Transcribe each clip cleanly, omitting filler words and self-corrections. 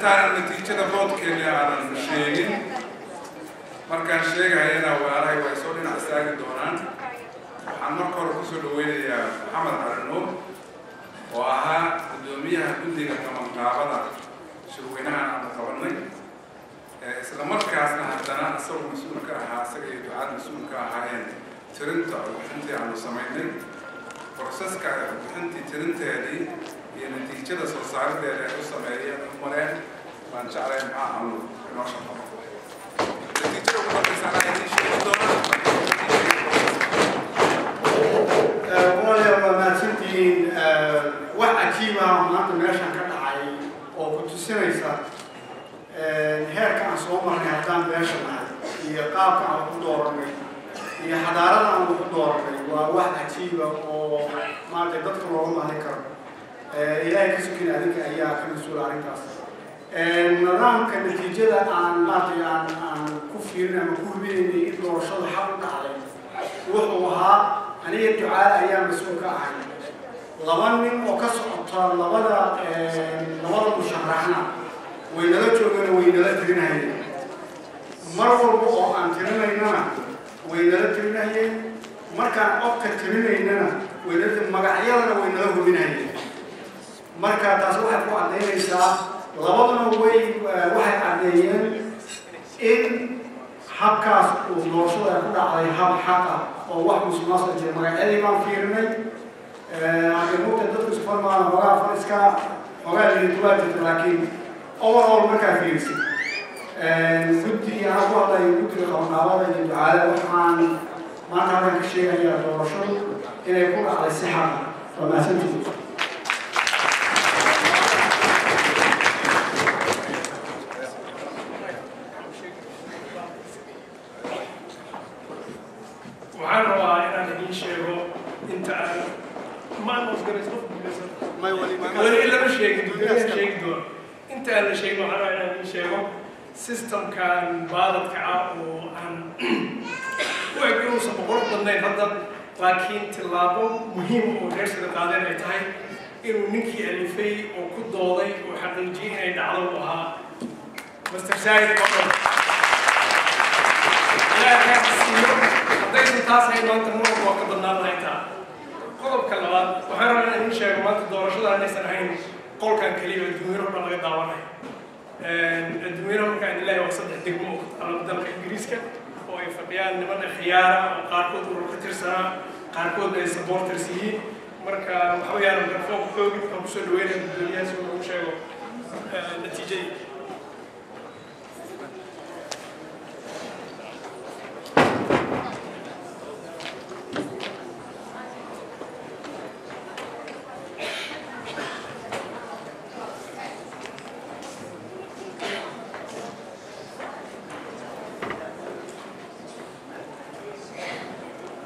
Intaanan natiijada vote-keeni aanan sheegin, markaan sheegahayana walaalahay way soo dhinac istaagi doonaan. Waxaan marka hore kusoo dhaweynayaa Maxamed Cali Nuur oo ahaa guddoomiyaha guddiga qabanqaabada shirweynahan aanu qabanay, isla markaasna haddana isagoo mas-uul ka ahaa, isaga iyo Ducaad mas-uul ka ahaayeen tirinta codbixintii aanu samaynay, process-ka ay codbixintii tirinteedii iyo natiijada soo saarideeda ay u sameeyeen u mareen. Baan jeclay maxaa aanu inoo shaqo natiijada ugu dambaysa anaa idiin sheegi doona. Walaalayaal, waa mahadsantihiin. Wax cajiib ah oo maanta meeshan ka dhacay oo ku tusinaysa heerka aan soo marnay haddaan beesha nahay iyo qaabka aan wax u dooranay iyo xadaarada aan wax u dooranay, waa wax cajiiba oo maaragtay dadka looga mahadin karo. Ilaahay ka sukin, adinka ayaa ka mas-uula arrintaas. Nidaamka natiijada aan maaragtay aan ku fiirin ama ku hubinaynay in doorashadu xaq u dhacday wuxuu ahaa aniga Ducaal ayaa mas-uul ka ahay, laba nin oo ka socota labada musharaxna way nala joogeen, way nala tirinahayeen. Mar walba oo aan tirinaynana way nala tirinahayeen, markaan codka tirinaynana way nala, magacyadana way nala hubinahayeen. Marka taas waxay ku caddaynaysaa, labaduna waxay caddeeyeen in habkaas uu doorashada ay ku dhacday hab xaq ah oo wax musuqmaasuq jira. Magacyadii baan fiirinay. Hadee mugta dadku isku farmaan, xoogaa fariska xoogaa liidatu waa jirta, laakiin overall markaa fiirisid, guddi anaa ku hadlayo guddiga qabanqaabada iyo Ducaale, waxaan maanta halkan ka sheegayaa doorashadu inay ku dhacday si xaq ah. Waa mahadsantihiin. Waxaan rabaa inaan idiin sheego inta aan ma announce garays qof guuleysan weli lama sheegin, guddoomiyaha sheegi doono. Inta aan la sheegin, waxaan rabaa inaan idiin sheego system-kan ballot-ka ah oo aan u eg inuusan boqor badnayn hadda, laakiin tillaabo muhiim oo reersida qaadeen ay tahay inuu ninkii alifay oo ku dooday oo xaqiijiyey inay dhacdo uu ahaa Master Said Qodon. Ilaahay kaa siiyo. Haddaysan taas hayn, maanta muranku waa ka badnaan lahaa intaa. Qodobka labaad, waxaan rabaa inaan idiin sheego maanta doorashada inaysan ahayn qolkan keliya, adduunyada o dhan laga daawanayo. Adduunyada markaan idin leeyahay waa saddex degmo oo ku taala dalka Ingiriiska oo ay fadhiyaan niman khiyaara oo qaarkood urur ka tirsanaa, qaarkoodna ay supporters yihiin. Marka waxa weeyaan mikrofoonka xoogin waxaan kusoo dhaweynaya guddoomiyaha si uu noogu sheego natiijadii.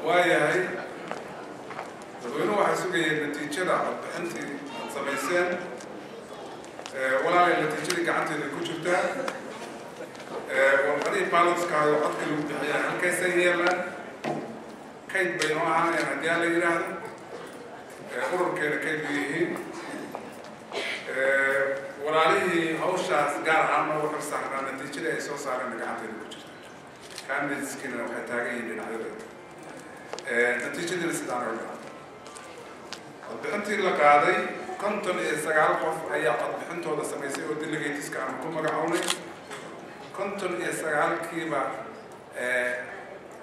Waayahay, dadweynuhu waxay sugayeen natiijada codbixintii aad samayseen. Walaalay, natiijadii gacanteeda ku jirtaa. Warqadihii ballots-kaayo codka lagu bixiyaa halkaysay yeelaan, kayd bay noo ahaanayaan haddii aan la yidhaahdo ururkeena kayd bay yihiin. Walaalihii hawshaas gaar ahaan noogu xil saarnaa natiijadii ay soo saareenna gacanteeda ku jirta, candidates-kiina waxay taagan yihiin dhinacyadeeda. Natiijadiina sidaan ay u dhacday: codbixintii la qaaday, 59 qof ayaa codbixintooda samaysay oo delegates-ka aanu ku magacownay. 59-kiiba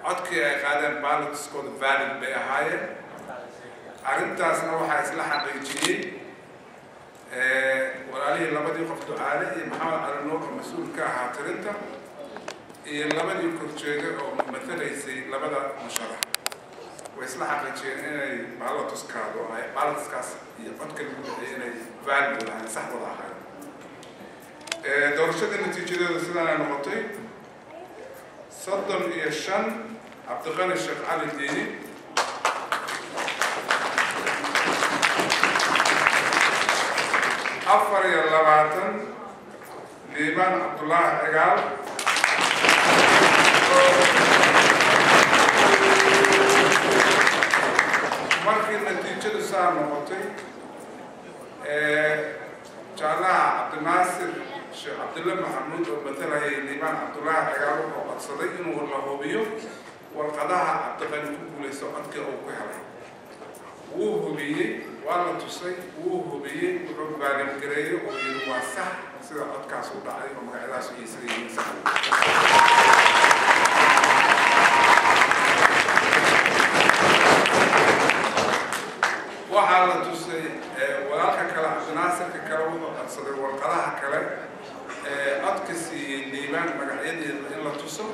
codkii ay qaadeen ballots-kooda valid bay ahaayeen. Arrintaasna waxaa isla xaqiijiyey walaalihii labadii qof, Ducaale iyo Maxamed Cali Nuur oo mas-uul ka ahaa tirinta, iyo labadii korjeega oo matalaysay labada musharax. Way isla xaqiijiyeen inay ballots-kaadu ay ballots-kaas iyo codka lagu bixiyay inay valid lahayn, sax wada ahayn. Doorashadii natiijadeedu sidaanay noqotay: 35 Cabdiqani Sheekh Cali Diini, 24 Liibaan Cabdullaahi Cigaal, Markii natiijadu saa noqotay, jaalaha Cabdinaasir Sheekh Cabdulle Maxamuud oo matalayay Liibaan Cabdullaahi Cigaal wuxuu codsaday inuu la hubiyo warqadaha Cabdiqani ku guulaysto codka uu ku helay. Wuu hubiyey, waa la tusay, wuu hubiyey, wuxuu baalingareeyey oo yidhi waa sax sida codkaas u dhacay oo magacyadaas iyo sida yihiin sax. Waxaa la tusay walaalka kale, Cabdinaasirka kale, wuxuu codsaday warqadaha kale codka siiyey Liibaan magacyadeeda in la tuso.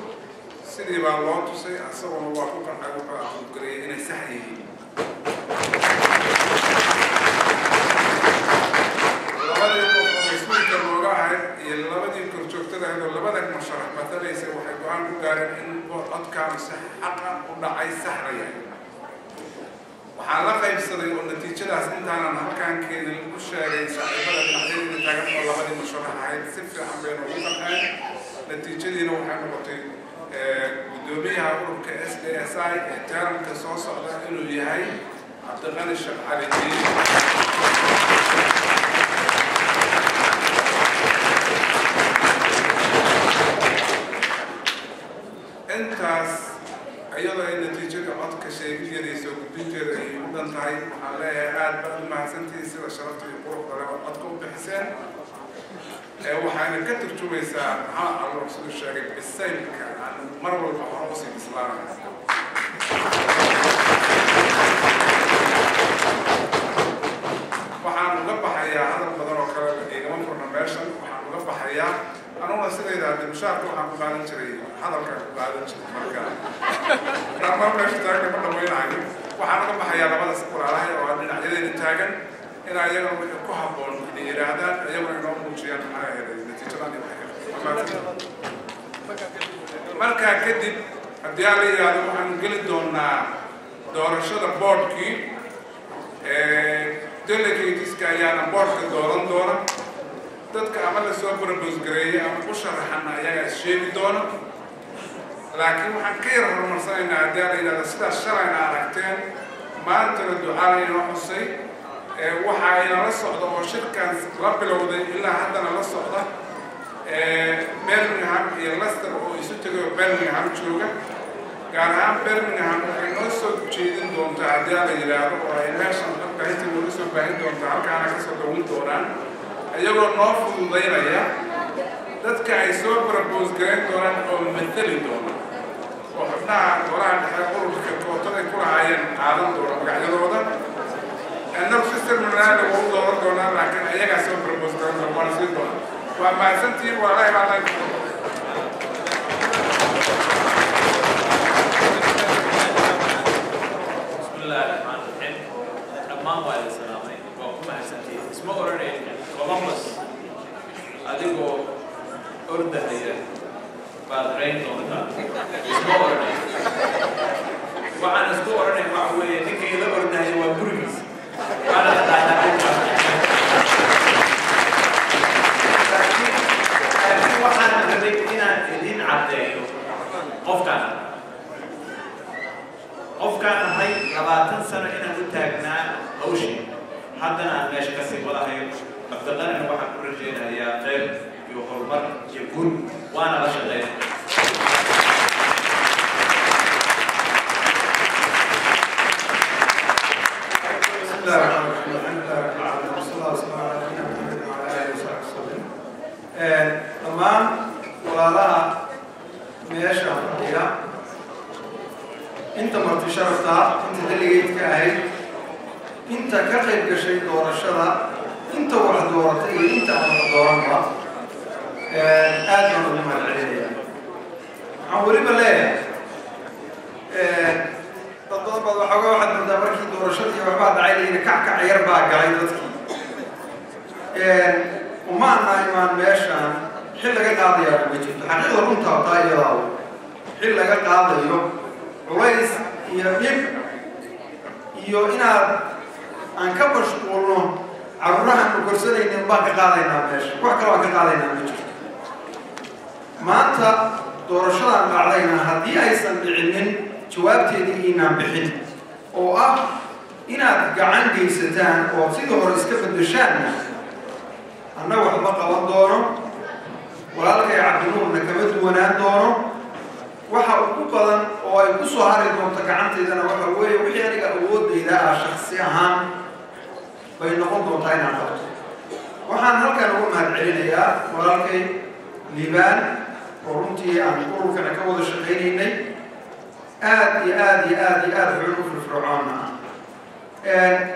Sidii baa loo tusay, asaguna waa ku qancay, wuxuu aqoongareeyey inay sax yihiin. Labadii qof oo mas-uulka looga ahayd iyo labadii korjoogtada ahayd oo labada musharax matalaysay waxay go-aan ku gaareen in codkaanu si xaqa u dhacay, saxna yahay. Waxaan la qaybsaday oo natiijadaas intaanan halkaan keenin u sheegay saaxiibada dhinacyadii taagan oo labadii musharax ahayd, si fiican bayna ugu qanceen. Natiijadiina waxay noqotay guddoomiyaha ururka SDSI ee termka soo socda inuu yahay Cabdiqani Sheekh Cali Diin. Intaas iyadoo ay natiijada codka sheegideeda iyo soo gudbinteeda ay u dhan tahay, waxaan leeyahay aad baad u mahadsantihiin sida sharafta iyo quruxda leh oo codka u bixiseen. Waxayna ka turjumaysaa, Maxamed Cali siduu sheegay, bisaylka aan mar walba hore usii bislaanay. Waxaan uga baxayaa hadal badan oo kale igama furna meeshan. Waxaan uga baxayaa anuguna sidayda hadde mushaarka waxaan ku qaadan jiray hadalkaan ku qaadan jiray, marka dhammaan meesha taagna ma dhamaynayo. Waxaan uga baxayaa labadaas walaalahay oo aan dhinacyadeena taagan in ayagana wixii ku habboon inay yidhaahdaan, iyaguna inoo muujiyaan maxaa ahayd natiijadan iyo waxay ka. Markaa kadib, haddii aan la yidhaahdo, waxaanu geli doonaa doorashada boardkii. Delegateska ayaana boardka dooran doona. Dadka ama lasoo propose gareeyey ama ku sharaxana ayagaa is sheegi doona, laakiin waxaan ka yar horumarsanaynaa, haddii aan la yidhahdo, sidaas shalayna aragteen, maantana ducaala inoo xusay, waxa inala socda oo shirkan la bilowday ilaa haddana la socda Birmingham iyo Leicester oo isu tegay oo Birmingham jooga. Gaar ahaan Birmingham waxay noo soo jeedin doontaa, haddii aan la yidhaahdo, oo ay meeshan codbaahinta nooga soo baahin doontaa, halkaana kasoo dawin doonaan, iyagoo noo fududaynaya dadka ay soo propose garayn doonaan oo mathali doona oo xubnaha golaha dhexe ururka kootaday ku lahaayeen qaadan doona magacyadooda. Annagu system waa u dooran doonaa, laakiin ayagaa soo propose garan doona, waana siin doonaa. Waa mahadsantihiin, waalahi baa. بسم الله الرحمن الرحيم. Dhammaan waa idin salaamay, waa ku mahadsantihiin. Isma odhanayn Columbus adigoo ordahaya baad rayn doontaa, isma odhanayn. Waxaan isku odhanayn waxa weeye ninka ila ordahaya waa gurigiis, waana taqaanaa dhulka. Laakiin waxaan rabay inaan idin caddeeyo qofkaan ahay, 20 sano inaan u taagnaa hawshii, haddana aan meesha kasii wadahayo. Cabdiqanina waxaan ku rajaynayaa khayr iyo horumar iyo guul, waana la shaqeyn. بسم الله الرحمن الرحيم، الحمد لله رب العالمين، والصلاة والسلام على نبينا محمد وعلى آله وصحبه وسلم. Dhammaan walaalaha meesha fadhiya, inta marti sharafta, inta delegate-ka ahayd, inta ka qayb gashay doorashada, inta wax dooratay iyo inta aan wax dooranba, aad baan ugu mahad celinaya. Waxaan weliba leeyahay dad badan baad waxoogaa waxaad moodaa markii doorashadii waxbaa dhacay layidhi kackac yar baa galay dadkii. Uma ana imaan meeshaan xil laga qaadayaa ma jirto, xaqiiqda runtaa taa iyadaa xil laga qaadayo, culays iyo dhib iyo inaad aan ka mashquulno carruurahaanu korsanaynin baan ka qaadaynaa meesha, wax kaloo aan ka qaadaynaa ma jirto. Maanta doorashadan dhacdayna haddii aysan dhicinin jawaabteedii inaan bixin oo ah inaad gacan geysataan oo sidii hore iska beddeshaanna, anna waxba qaban doono. Walaalkay Cabdinuurna kama duwanaan doono. Waxa ugu badan oo ay ku soo hari doonto gacantaydana waxa weeye wixii aniga awoodayda ah shaksi ahaan bay noqon doontaa inaan qabto. Waxaan halkan uga mahad celinayaa walaalkay Liibaan oo runtii aan ururkana ka wada shaqaynaynay, aad iyo aad iyo aad iyo aad xubin u firfircoonna ah.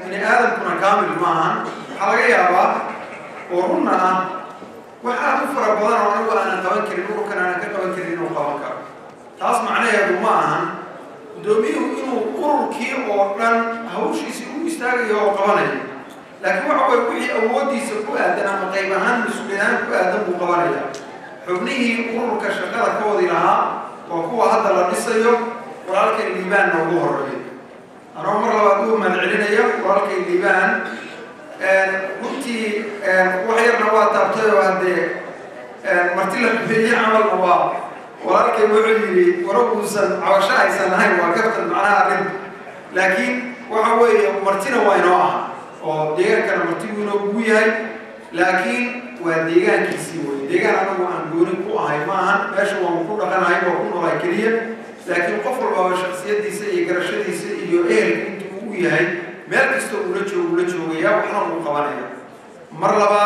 Bini aadamkuna kaamil maahan. Waxaa laga yaabaa oo runna ah wax aad u fara badan oo anigu aanan qaban karin, ururkan aanan ka qaban karin, inuu qaban karo. Taas macnaheedu ma ahan guddoomiyuhu inuu ururkii oo dhan hawshiisii u istaagayo oo qabanayo, laakiin waxa weye wixii awooddiisa ku aadan ama qayb ahaan mas-uuliyad ahaan ku aadan buu qabanaya. Xubnihii ururka shaqada ka wadi lahaa waa kuwa hadda la dhisayo, walaalkay Liibaanna ugu horeeyo. Anoo mar labaad ugu mahad celinaya walaalkay Liibaan, runtii wax yarna waa taabtay oo haddee marti la xumeeyey camalna waa walaalkay wuxuu yidhi wara uusan cabasho aysan ahayn, waa kaftan macnaha arrinta, laakiin waxa weeye martina waa inoo ah oo deegaankana marti buu inoo ugu yahay, laakiin waa deegaankiisii wey. Deegaan anagu aan gooni ku ahay ma ahan, meesha waan ku dhaqanahay, waa ku noolahay keliya, laakiin qof walbaaba shaksiyadiisa iyo garashadiisa iyo ehelka intuu u yahay meel kasta uula joogo ula joogaya, waxna uu qabanaya. Mar labaad.